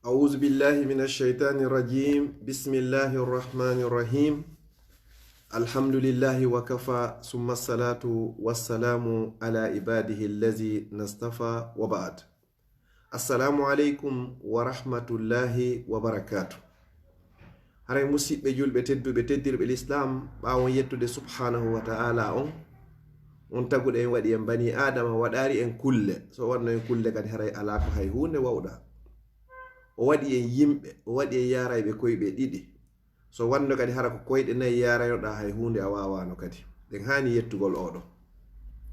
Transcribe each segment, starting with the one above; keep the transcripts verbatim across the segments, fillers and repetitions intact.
أعوذ بالله من الشيطان الرجيم. بسم الله الرحمن الرحيم. الحمد لله وكفى، ثم الصلاة والسلام على عباده الذين اصطفى وبعد. السلام عليكم ورحمة الله وبركاته. Haray musiɓɓe julɓe tedduɓe, teddirɓe Lislaam, ɓaawo on yettude Subhaanahu wa Ta'ala on, on taguɗo en, waɗi en banii Aadama, waɗaali en kulle. So wanno en kulle kadi, haray alaa ko hay huunde wawɗa. O waɗi en yimɓe, o waɗi en yaarayɓe koyɗe ɗiɗi. So wanno kadi hara ko koyɗe nayi yaaraynoɗaa, hay huunde a waawaano kadi. Ɗen haani yettugol oɗo.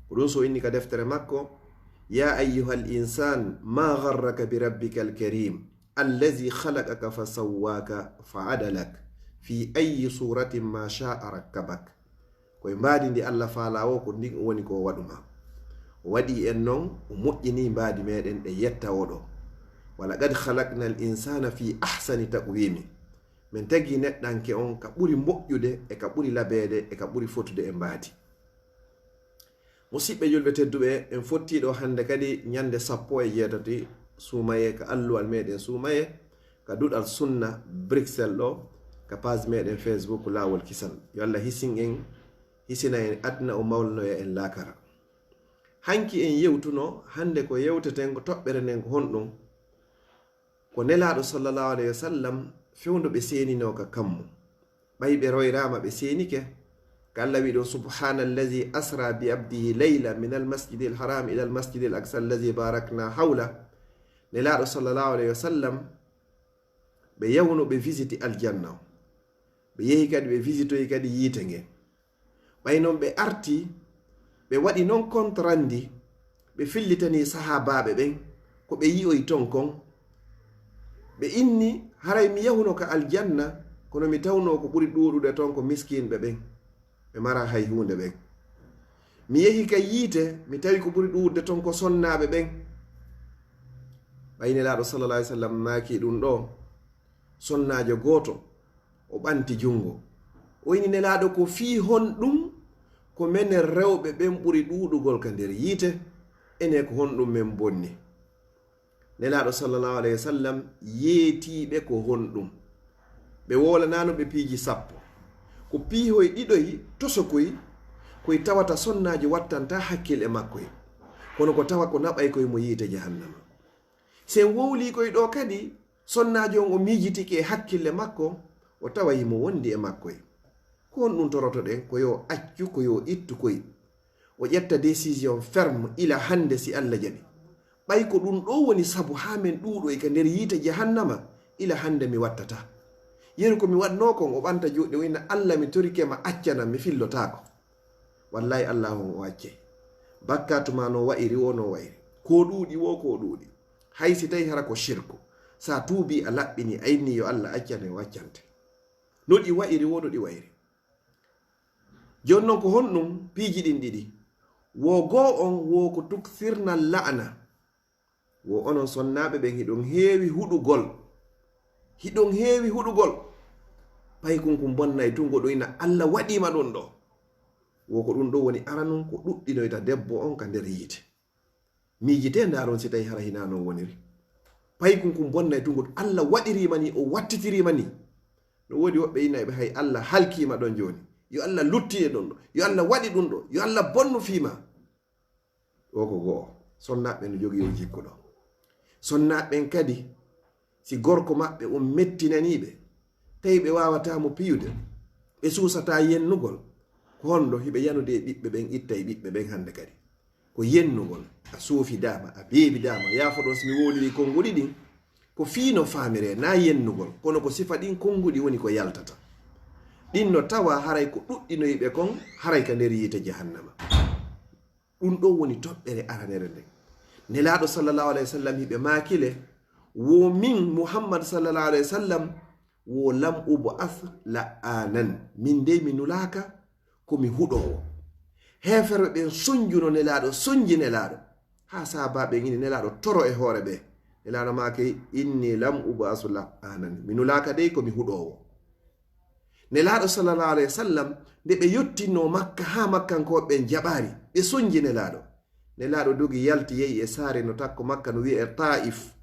Ko ɗun so inni ka deftere makko, يا أيها الإنسان ما غرك بربك الكريم الذي خلقك فسواك فعدلك في أي صورة ما شاء ركبك. Ko e mbaadi ndi Allah faalaa woo, ko ndin woni ko o waɗu maa. O waɗi en non, o moƴƴini mbaadi meɗen ɗe yetta oɗo. ولقد خلقنا الإنسان في أحسن تقويم. Men tagi neɗɗanke on ka ɓuri moƴƴude, e ka ɓuri labeede, e ka ɓuri fotude e mbaadi. Musiɓɓe julɓe tedduɓe, en fottii ɗoo hannde kadi ñannde sappo e jeetati suumayee ka alluwal meɗen suumayee, ka duɗal sunna Bruxelles ɗoo, ka page meɗen Facebook Laawol Kisal. Yo Allah hisin en, hisina en aduna, o mawlanoya en laakara. Hanki en yewtuno, hannde ko yewteten ko toɓɓere nden ko honɗun? Ko Nelaaɗo sallallahu alayhi wa sallam fewndo ɓe seeninoo ka kammu. Ɓay ɓe royraama, ɓe seenike. Ka Allah wi'i ɗoo, سبحان الذي أسرى بعبده ليلا من المسجد الحرام إلى المسجد الأقصى الذي باركنا حوله. Nelaaɗo sallallahu alayhi wa sallam, ɓe yawno ɓe visiti aljanna on. Ɓe yehi kadi, ɓe visitoyi kadi yiite ngen. Ɓay non ɓe arti, ɓe waɗi non kontrandi, ɓe fillitanii sahaabaaɓe ɓen ko ɓe yi'oyi ton kon. Ɓe inni, haray mi yahuno ka aljanna, kono mi tawnoo ko ɓuri ɗuuɗude ton ko miskinɓe ɓen, ɓe maraa hay huunde ɓen. Mi yehi ka yiite, mi tawi ko ɓuri ɗuuɗude ton ko sonnaaɓe ɓen. Ɓay Nelaaɗo sallallahu alayhi wa sallam maaki ɗun ɗoo, sonnaajo gooto, o ɓanti junngo. O inni, Nelaaɗo, ko fii honɗun ko menen rewɓe ɓen ɓuri ɗuuɗugol ka nder yiite? Enee, ko honɗun men bonni? Nelaaɗo sallallahu alayhi wa sallam yeetii ɓe ko honɗun. Ɓe woolanaano ɓe piiji sappo. Ko piihoy ɗiɗoy tosokoy, koy tawata sonnaajo wattantaa hakkil e makkoy. Kono ko tawa ko naɓay koy mo yiite jahannama. Si en wowlii koy ɗoo kadi, sonnaajo on o miijitike e hakkille makko, o tawa himo wondi e makkoy. Ko honɗun torotoɗen? Ko yo accu, ko yo ittu koy. O ƴetta décision ferme ila hannde si Allah jaɓi. Ɓay ko ɗun ɗoo woni sabu haa men ɗuuɗoy ka nder yiite jahannama, ila hannde mi wattataa. Yeru ko mi waɗnoo kon, o ɓanta juuɗe, o inna, Allah, mi torike ma, accanan, mi fillotaako. Wallaahi, Allaahu on o accay. Bakkaatu maa no wa'iri woo, no wa'iri. Ko ɗuuɗi woo, ko ɗuuɗi. Hay si tawi hara ko shirku. Sa tuubii, a laɓɓinii, a inni yo Allah accane, o accante. No ɗi wa'iri woo, no ɗi wa'iri. Jooni non, ko honɗun piiji ɗin ɗiɗi? Wo goo on, wo ko تكثرن اللعن. Wo onon sonnaaɓe ɓen, hiɗon heewi huɗugol. Hiɗon heewi huɗugol. Paykun kun bonnay tun, ko ɗun inna Allah waɗii ma ɗun ɗoo. Wo ko ɗun ɗoo woni aranun ko ɗuɗɗinoyta debbo on ka nder yiite. Miijitee, ndaaron si tawi hara hinaa non woniri. Paykun kun bonnay tun, ko Allah waɗirii ma nii, o wattitirii ma nii. No woodi woɓɓe inayɓe, hay Allah halkii ma ɗon jooni. Yo Allah luttu e ɗun ɗoo. Yo Allah waɗu ɗun ɗoo. Yo Allah bonnu fii maa. Ɗoo ko go'o. Sonnaaɓe ɓen no jogii oo jikku ɗoo. Sonnaaɓe ɓen kadi, si gorko maɓɓe on mettinanii ɓe, tawi ɓe waawataa mo piyude, ɓe suusataa yennugol, ko honɗun? Hiɓe yanude e ɓiɓɓe ɓen, ittay ɓiɓɓe ɓen hannde kadi. Ko yennugol, a soofidaama, a beebidaama, yaafoɗon si mi wowlirii konnguɗi ɗin, ko fii no faamiree, naa yennugol, kono ko sifa ɗin konnguɗi woni ko yaltata. Ɗin no tawa haray ko ɗuɗɗinoyi ɓe kon, haray ka nder yiite jahannama. Ɗun ɗoo woni toɓɓere aranere nden. Nelaaɗo sallallahu alayhi wa sallam hiɓe maaki le, wo min Muhammad sallallahu alayhi wa sallam, wo لم أبعث لعانا. Min dey mi nulaaka ko mi huɗoowo. Heeferɓe ɓen sonjuno Nelaaɗo, sonji Nelaaɗo. Haa sahaabaaɓe ɓen ini Nelaaɗo toro e hoore ɓe. Nelaaɗo maaki, إني لم أبعث لعانا. Mi nulaaka dey ko mi huɗoowo. Nelaaɗo sallallahu alayhi wa sallam, nde ɓe yottinnoo Makka haa Makkankooɓe ɓen jaɓaali, ɓe sonji Nelaaɗo. Nelaaɗo dogi yalti yehi e saare no takko Makka no wi'ee Taa'if.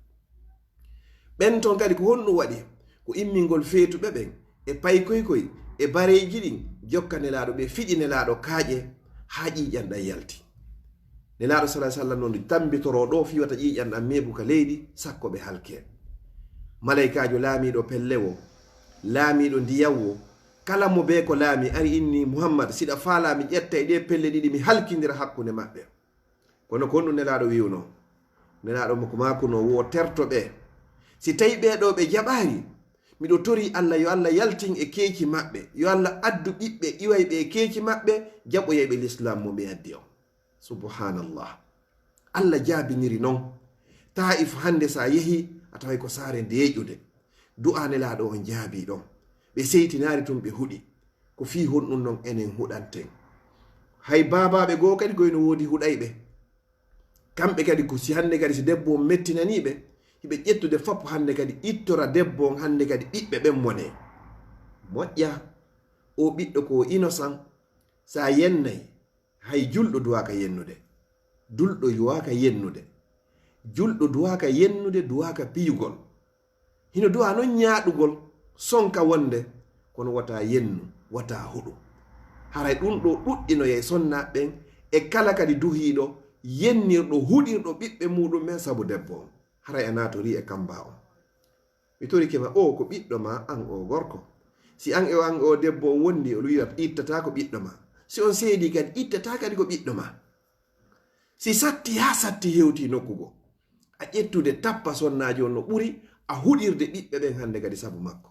Ɓen ton kadi ko honɗum waɗi? Ko immingol feetuɓe ɓen e paykoykoy e bareeji ɗin jokka Nelaaɗo, ɓe fiɗi Nelaaɗo kaaƴe haa ƴiiƴan ɗan yalti. Nelaaɗo sallallaahu alayhi wa sallam non tambitoroo ɗoo fii wata ƴiiƴan ɗan meeɓu ka leydi, sakko ɓe halkee. Malaykaajo laamiiɗo pelle woo, laamiiɗo ndiyan woo, kala mo bee ko laami ari inni, "Muhammad, si ɗa faalaa mi ƴetta e ɗee pelle ɗiɗi mi halkindira hakkunde maɓɓe." Kono ko honɗum Nelaaɗo wi'unoo? Nelaaɗo mo ko maakunoo woo terto ɓe. Si tawii ɓee ɗoo ɓe jaɓaali, miɗo torii Alla yo Alla yaltin e keeci maɓɓe, yo Alla addu ɓiɓɓe iwayɓe e keeci maɓɓe, jaɓoyayɓe lislaam mo ɓe addi on. Subhaanallah. Alla jaabiniri non. Taa'if hannde si a yehii, a taway ko saare deeƴunde. Du'aa Nelaaɗo on jaabii ɗon. Ɓe seytinaali tun ɓe huɗi. Ko fii honɗum non enen huɗanten? Hay baabaaɓe goo kadi ko hino woodi huɗayɓe. Kamɓe kadi ko si hannde kadi si debbo on mettinanii ɓe, hiɓe ƴettude fop hannde kadi ittora debbo on hannde kadi ɓiɓɓe ɓen monee. Moƴƴa, oo ɓiɗɗo ko innocent, si a yennay, hay julɗo duwaaka yennude. Julɗo duwaaka yennude. Julɗo duwaaka yennude, duwaaka piyugol. Hino duwaa non ñaaɗugol, sonka wonde, kono wata yennu, wata huɗu. Haray ɗum ɗoo ɗuɗɗinoyay sonnaaɓe ɓen e kala kadi duhiiɗo, yennirɗo, huɗirɗo ɓiɓɓe muuɗum ɓen sabu debbo on. Haray a naatorii e kamba on. Mi torike ma, oo ko ɓiɗɗo maa, an oo gorko. Si an e an oo debbo on wondi, o wi'at ittataa ko ɓiɗɗo maa. Si on seedii kadi, ittataa kadi ko ɓiɗɗo maa. Si satti haa satti hewtii nokku goo, a ƴettude tappa sonnaajo on no ɓuri a huɗirde ɓiɓɓe ɓen hannde kadi sabu makko.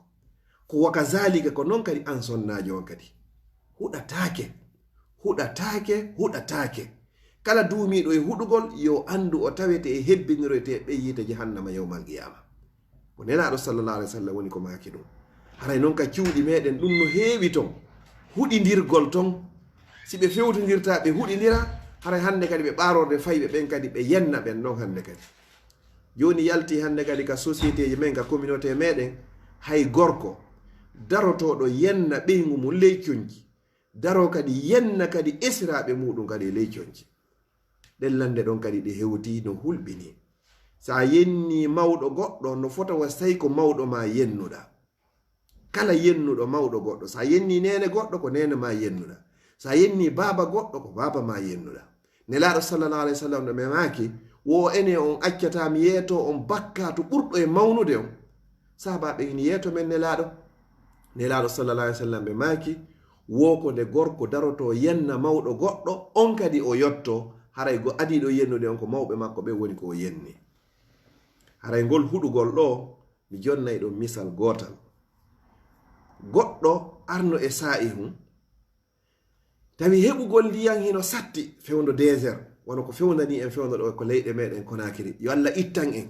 Ko wa kazaalika ko non kadi an sonnaajo on kadi. Huɗataake, huɗataake, huɗataake. Kala duumiiɗo e huɗugol, yo anndu o tawete e hebbiniroyteeɓe yiite jahannama yawmal qiyaama. Ko Nelaaɗo sallallaahu alayhi wa sallam woni ko maaki ɗum. Haray non ka cuuɗi meɗen ɗum no heewi ton. Huɗindirgol ton. Si ɓe fewtondirtaa, ɓe huɗindira, haray hannde kadi ɓe ɓaarorde fayɓe ɓen kadi ɓe yenna ɓen ɗon hannde kadi. Jooni yalti hannde kadi ka sociétéji men, ka communauté meɗen, hay gorko darotooɗo yenna ɓeyngu mum ley conci, daroo kadi yenna kadi esiraaɓe muuɗum kadi e ley conci. Ɗen lannde ɗon kadi ɗe hewtii no hulɓinii. Si a yennii mawɗo goɗɗo, no fota wa si tawi ko mawɗo maa yennuɗaa. Kala yennuɗo mawɗo goɗɗo, si a yennii neene goɗɗo, ko neene maa yennuɗaa. Si a yennii baaba goɗɗo, ko baaba maa yennuɗaa. Nelaaɗo sallallaahu alayhi wa sallam no ɓe maaki, wo enen on accataa mi yeetoo on bakkaatu ɓurɗo e mawnude on. Sahaabaaɓe ɓen hino yeetoo men Nelaaɗo. Nelaaɗo sallallaahu alayhi wa sallam ɓe maaki, wo ko nde gorko darotoo yenna mawɗo goɗɗo, on kadi o yottoo, haray go adiiɗo yennude on ko mawɓe makko ɓen woni ko o yenni. Haray ngol huɗugol ɗoo, mi jonnay ɗon misal gootal. Goɗɗo arno e saa'ihun, tawi heɓugol ndiyan hino satti, fewndo désert, wano ko fewndanii en fewndo ɗoo ko leyɗe meɗen Konaakiri. Yo Alla ittan en.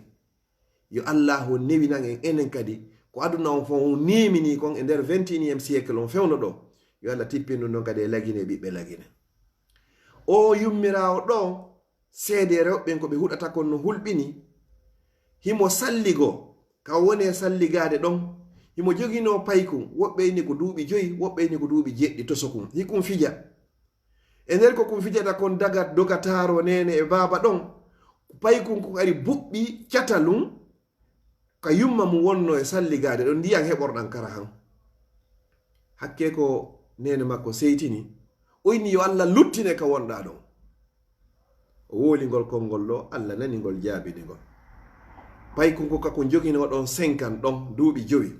Yo Allaahu newinan en enen kadi ko aduna on fof on neeminii kon e nder vingt et unième siècle on fewndo ɗoo. Yo Alla tippin ɗum ɗon kadi e Lagine e ɓiɓɓe Lagine. Oo yummiraawo ɗoo, seede rewɓe ɓen ko ɓe huɗata kon no hulɓini. Himo salligoo, ka woni e salligaade ɗon. Himo joginoo paykun, woɓɓe inni ko duuɓi joyi, woɓɓe inni ko duuɓi jeɗɗi tosokun. Hikun fija. E nder ko kun fijata kon daga doga taaroo neene e baaba ɗon, paykun kun ari buɓɓi catalun ka yumma mun wonnoo e salligaade ɗon, ndiyan heɓorɗan kara han. Hakkee ko neene makko seytini, o inni yo Alla luttine ka wonɗaa ɗon. O wooli ngol konngol ɗoo, Alla nani ngol, jaabini ngol. Paykun ko ka kun joginoo ɗon senkan ɗon, duuɓi jowi.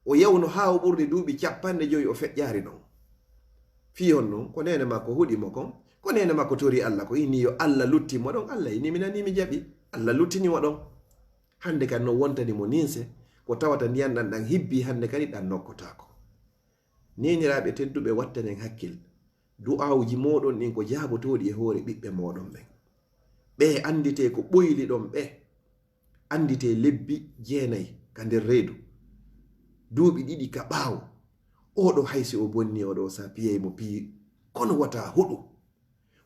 O yawno haa o ɓurni duuɓi cappanɗe jowi, o feƴƴaali ɗon. Fii honɗun? Ko neene makko huɗi mo kon, ko neene makko torii Alla kon, inni yo Alla luttin mo ɗon. Alla inni mi nanii, mi jaɓii. Alla luttini mo ɗon. Hannde kadi no wontani mo ninse, ko tawata ndiyan ɗan, ɗan hibbii, hannde kadi ɗan nokkotaako. Neeniraaɓe tedduɓe, wattanen hakkil. Du'aawuji mooɗon ɗin ko jaabotooɗi e hoore ɓiɓɓe mooɗon ɓen. Ɓee annditee ko ɓoyli ɗon ɓee. Annditee lebbi jeenay ka nder reedu. Duuɓi ɗiɗi ka ɓaawo. Oo ɗoo hay si o bonnii, oo ɗoo si a piyay mo piyi, kono wata huɗu.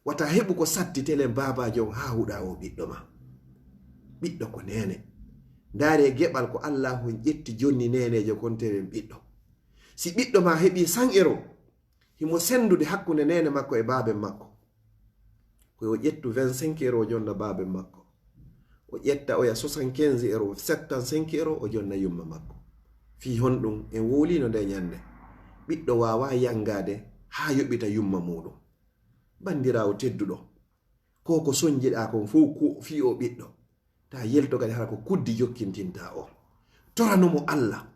Wata heɓu ko satti telen baabaajo on haa huɗaa oo ɓiɗɗo maa. Ɓiɗɗo ko neene. Ndaaree geɓal ko Allaahu on ƴetti jonni neeneejo kon telen ɓiɗɗo. Si ɓiɗɗo maa heɓii cent euros, himo senndude hakkunde neene makko e baaben makko, ko yo ƴettu vingt-cinq euros o jonna baaben makko. O ƴetta oya soixante-quinze euros, septante-cinq euros, o jonna yumma makko. Fii honɗum? En wowliino nde ñannde. Ɓiɗɗo waawaa yanngaade haa yoɓita yumma muuɗum. Banndiraawo tedduɗo, ko ko soñjiɗaa kon fow ku fii o ɓiɗɗo. Ta yelto kadi hara ko kuddi jokkintinta o. Torano mo Alla.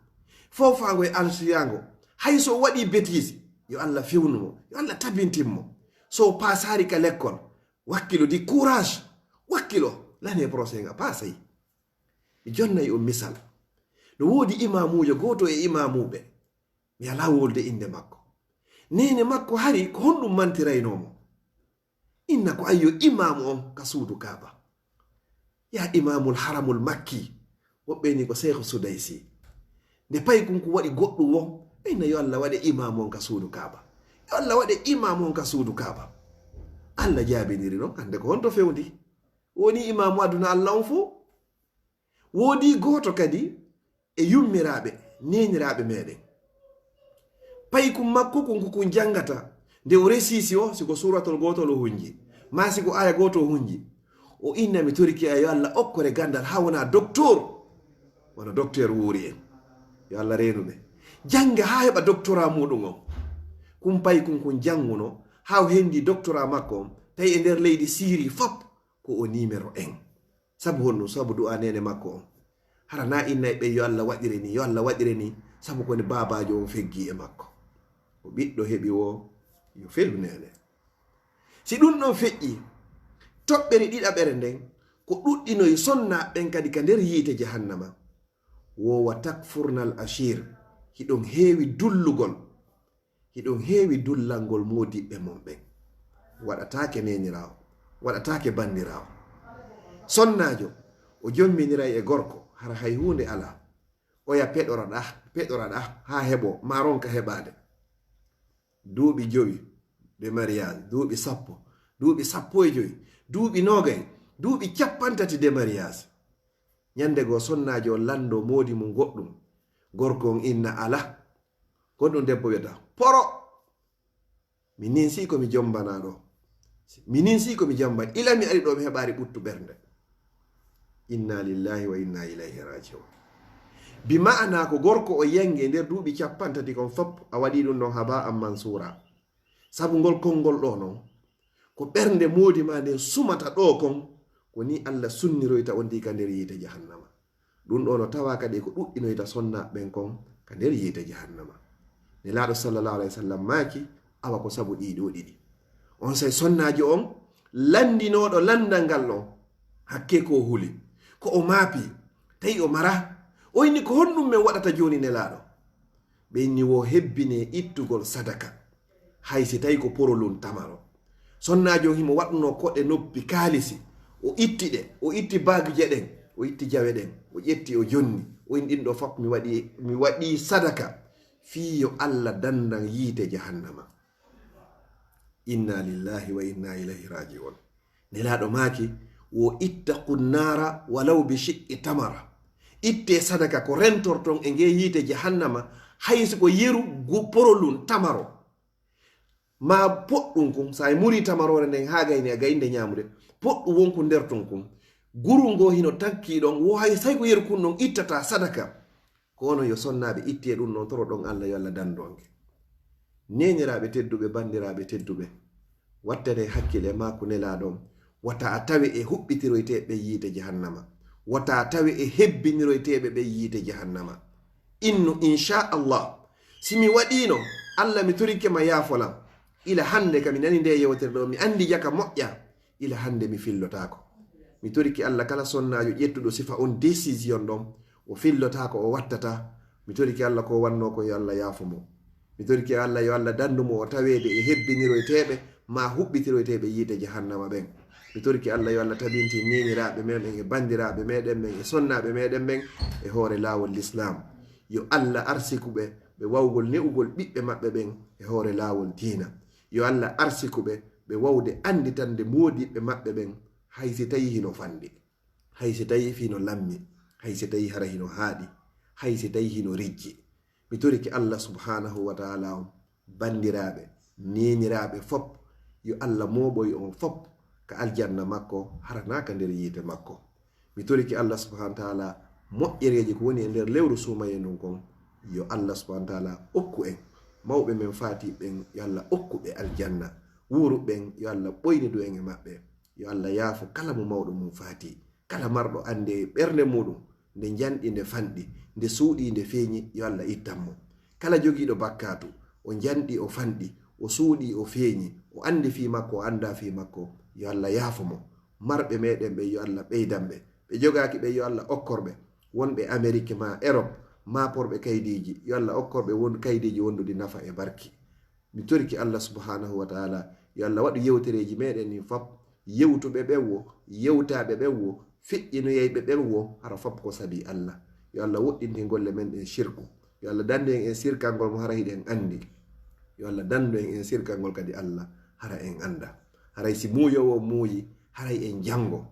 Fawfaango e alsiyaango. Hay so o waɗii bêtise, yo Alla fewnu mo, yo Alla tabintin mo. So o paasaali ka lekkol, wakkilo, di courage. Wakkilo, l'année prochaine a paasay. Mi jonnay on misal. No woodi imaamuujo gooto e imaamuuɓe. Mi alaa wolde innde makko. Neene makko hari ko honɗum mantiraynoo mo? Inna ko ayyo imaamu on ka suudu Kaaba. Ya imaamul haramul makki. Woɓɓe ni ko Seykhu Sudaysi. Nde paykun ko waɗi goɗɗum won, inna yo Alla waɗe imaamu on ka suudu Kaaba. Yo Alla waɗe imaamu on ka suudu Kaaba. Alla jaabiniri ɗon, hannde ko honto fewndi? Woni imaamu aduna Alla on fow? Woodi gooto kadi e yummiraaɓe, neeniraaɓe meɗen. Paykun makko kun ko kun janngata. Nde o resisi o, si ko suuratul gootol o hunji, maa si ko aaya gooto o hunji, o inna mi torike a yo Alla okkore ganndal haa wona doktor. Wano doktor wuuri en. Yo Alla reenu ɓe. Jannga haa heɓa doktora muuɗum on. Kun paykun kun jannguno, haa o hendi doktora makko on, tawi e nder leydi Siiri fop ko o nimero en. Sabu honɗum? Sabu du'a neene makko on. Hara na innay ɓe yo Alla waɗire ni, yo Alla waɗire ni, sabu ko ni baabaajo on feggi e makko. O ɓiɗɗo heɓi wo, yo felu neene. Si ɗum ɗon feƴƴi, toɓɓere ɗiɗaɓere nden, ko ɗuɗɗinoy sonna ɓen kadi ka nder yiite jahannama. Wo wa takfurnal ashir, hiɗon heewi dullugol. Hiɗon heewi dullangol moodiɓɓe mon ɓen. Waɗataake neeniraawo, waɗataake banndiraawo. Sonnaajo, o jomminiray e gorko, hara hay huunde alaa. Oya peɗora ɗa, peɗora ɗa, haa heɓo, maa ronka heɓaade. Duuɓi jowi de mariage, duuɓi sappo, duuɓi sappo e jowi, duuɓi noogay, duuɓi cappantati de mariage. Ñande goo sonnaajo on lanndoo moodi mum goɗɗum. Gorko on inna ala. Goɗɗum debbo wiyata, poro! Mi ninsi ko mi jombana ɗo. Mi ninsi ko mi jamba. Ila mi ari ɗo mi heɓaari ɓuttu ɓernde. Inna lillahi wa inna ilayhi raji'un. Bi ma'ana ko gorko o yangi e nder duuɓi cappantati kon fop a waɗi ɗum ɗon haba an mansura. Sabu ngol konngol ɗo non, ko ɓernde moodi ma nden sumata ɗo kon, ko ni Alla sunniroyta on ndi ka nder yiite jahannama. Ɗum ɗo no tawa kadi ko ɗuɗɗinoyta sonna ɓen kon ka nder yiite jahannama. Nelaaɗo sallallahu alayhi wa sallam maaki, awa ko sabu ɗii ɗo ɗiɗi. On say sonnaajo on, lanndinooɗo lanndal ngal ɗon, hakke ko huli, ko o maapi, tawi o mara, o inni, "Ko honɗum men waɗata jooni, Nelaaɗo?" Ɓe inni, "Wo hebbine ittugol sadaka, hay si tawi ko porolun tamaro." Sonnaajo on himo waɗuno koɗe noppi kaalisi, o itti ɗe, o itti baaguje ɗen, o itti jawe ɗen, o ƴetti, o jonni, o inni, "Ɗin ɗo fop mi waɗi, mi waɗi sadaka fii yo Alla dandan yiite jahannama." Inna lillahi wa inna ilayhi raji'un. Nelaaɗo maaki, "Wo ittaqu nnaara walaw bi shiqqi tamara." Itte sadaka ko rentorton e nge yiite jahannama, hay si ko yeru gu-, porolun tamaro. Ma poɗɗum kun, sa e muri tamaroore nden haa gayni a gaynde ñaamude, poɗɗum wonku nder ton kun. Guru ngo hino takki ɗon, wo hay say ko yeru kun non ittata sadaka. Kono yo sonnaaɓe itti e ɗum noon, toro ɗon Alla, yo Alla danndonge. Neeniraaɓe tedduɓe, banndiraaɓe tedduɓe, wattane hakkille e maaku Nelaaɗo on, wata a tawe e huɓɓitiroyteeɓe yiite jahannama, wata a tawe e hebbiniroyteeɓe ɓe yiite jahannama. Innu, inchallah, si mi waɗiino, Alla, mi torike ma yaafolam. Ila hannde ka mi nani nde yewtere ɗo, mi anndi jaka moƴƴa. Ila hannde mi fillotaako. Mi torike Alla kala sonnaajo ƴettuɗo sifa on décision ɗon, o fillotaako, o wattata. Mi torike Alla ko wannoo ko yo Alla yaafo mo. Mi torike Alla yo Alla danndu mo o taweede e hebbiniroyteeɓe ma huɓɓitiroyteeɓe yiite jahannama ɓen. Mi torike Alla yo Alla tabintin neeniraaɓe meɗen e banndiraaɓe meɗen ɓen e sonnaaɓe meɗen ɓen e hoore laawol Lislaam. Yo Alla arsiku ɓe, ɓe wawgol ne'ugol ɓiɓɓe maɓɓe ɓen e hoore laawol diina. Yo Alla arsiku ɓe, ɓe wawde annditande moodiɓɓe maɓɓe ɓen, hay si tawi hino fanɗi, hay si tawi hino lammi, hay si tawi hara hino haaɗi, hay si tawi hino rijji. Mi torike Alla subhanahu wa ta'ala on, banndiraaɓe, neeniraaɓe fop, yo Alla mooɓoy on fop ka aljanna makko, hara na ka nder yiite makko. Mi toriki Allah subhanahu wa taala moƴƴereeji ko woni e nder lewru suumaye ndun kon, yo Allah subhanahu wa taala okku en. Mawɓe men faati ɓen, yo Allah okku ɓe aljanna. Wuuru ɓen, yo Allah ɓoynidu en e maɓɓe. Yo Allah yaafo kala mo mawɗo mum faati. Kala marɗo annde e ɓernde muɗum, nde njanɗi, nde fanɗi, nde suuɗi, nde feeñi, yo Allah ittan mo. Kala jogiiɗo bakkaatu, o njanɗi, o fanɗi, o suuɗi, o feeñi, o anndi fii makko, o anndaa fii makko, yo Allah yaafo mo. Marɓe meɗen ɓen, yo Allah ɓeydan ɓe. Ɓe jogaaki ɓen, yo Allah okkor ɓe. Wonɓe Amerik maa Erop, maaporɓe kaydiiji, yo Allah okkor ɓe won kaydiiji wonduɗi nafa e barki. Mi toriki Allah subhanahu wa taala, yo Allah waɗu yewtereeji meɗen ɗin fop, yewtuɓe ɓen wo, yewtaaɓe ɓen wo, feƴƴinoyayɓe ɓen wo, hara fop ko sabi Allah. Yo Allah woɗɗintin golle men ɗen sirku. Yo Allah danndu en e sirkangol mo hara hiɗen anndi. Yo Allah danndu en e sirkangol kadi Allah hara en anndaa. Haray si muuyoowo muuyi, haray en janngo.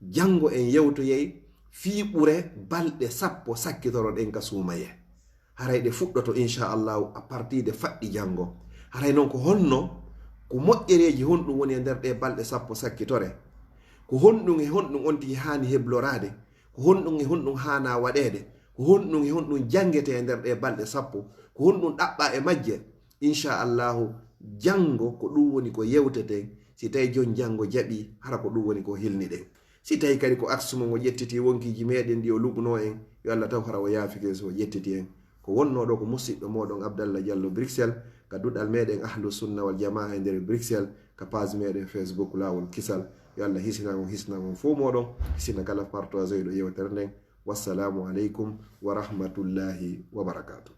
Janngo en yewtoyay fii ɓure balɗe sappo sakkitoro ɗen ka suumaye. Haray ɗe fuɗɗoto, inchallahu, à partir de faɗɗi janngo. Haray non ko honno, ko moƴƴereeji honɗum woni e nder ɗe balɗe sappo sakkitore? Ko honɗum e honɗum on tigi haani hebloraade? Ko honɗum e honɗum haanaa waɗeede? Ko honɗum e honɗum janngete e nder ɗe balɗe sappo? Ko honɗum ɗaɓɓaa e majje? Inchallahu, janngo ko ɗum woni ko yewteten. Si tawi jon janngo jaɓi, hara ko ɗum woni ko hilniɗen. Si tawi kadi ko aksu mon o ƴettiti wonkiiji meɗen ɗi o luɓunoo en, yo Allah taw hara o yaafike so o ƴettiti en. Ko wonnoo ɗo ko musiɗɗo moɗon Abdallah Diallo Bruxelles, ka duɗal meɗen Ahlu Sunna wal Jamaa e nder Bruxelles, ka page meɗen Facebook Laawol Kisal. Yo Allah hisina on, hisina on fow moɗon, hisina kala partageoyɗo yewtere nden. Wassalamu aleykum wa rahmatullahi wa barakatuh.